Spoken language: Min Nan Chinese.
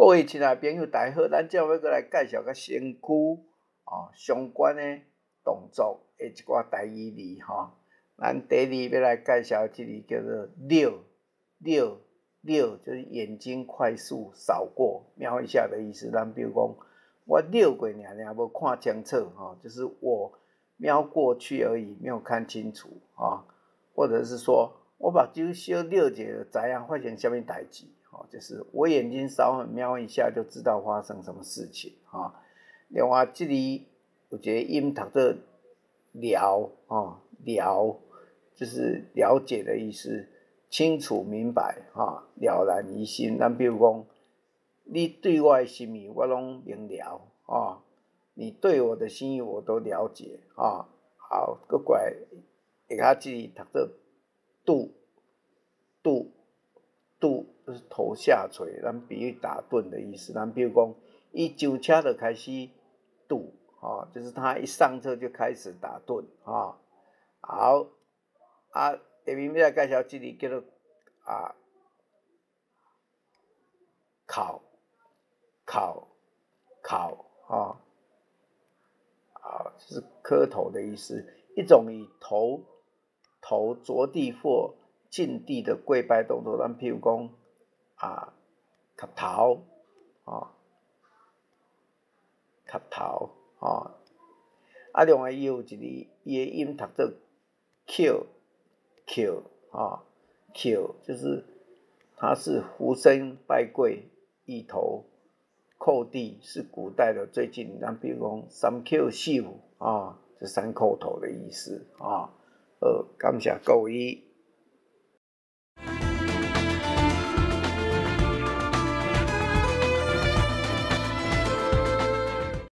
各位親愛朋友，大家好，咱這欲閣來介紹佮身軀哦相關的動作的一寡台語字吼。咱第二欲來介紹這个叫做睨睨睨，就是眼睛快速掃過，瞄一下的意思。咱比如講，我睨過爾爾，無看清楚吼，就是我瞄過去而已，沒有看清楚啊。或者是說我目睭小睨一下就知影發生啥物代誌。就是我眼睛稍微瞄一下就知道發生什麼事情哈。另外，這裡有一個音讀做了哦，了就是了解的意思，清楚明白哈，了然於心。咱比如講，你對我的心意我攏明了啊，你對我的心意我都了解啊。好，閣過來下跤這裡讀做拄拄拄。就是頭下垂，咱比喻打盹的意思。咱比如講，伊上車就開始拄，吼，就是他一上車就開始打盹，吼。好，啊，下面欲來介紹這个叫做啊，叩叩叩，吼，啊，就是磕頭的意思，一種以頭頭着地或近地的跪拜動作。咱譬如講，啊，磕頭，哦，磕頭，哦，啊，另外伊有一个，伊的音讀做叩叩，哦，叩就是它是俯身拜跪，以頭叩地，是古代的最近，咱比如講三叩首，啊，這三叩頭的意思，啊，好，感謝各位。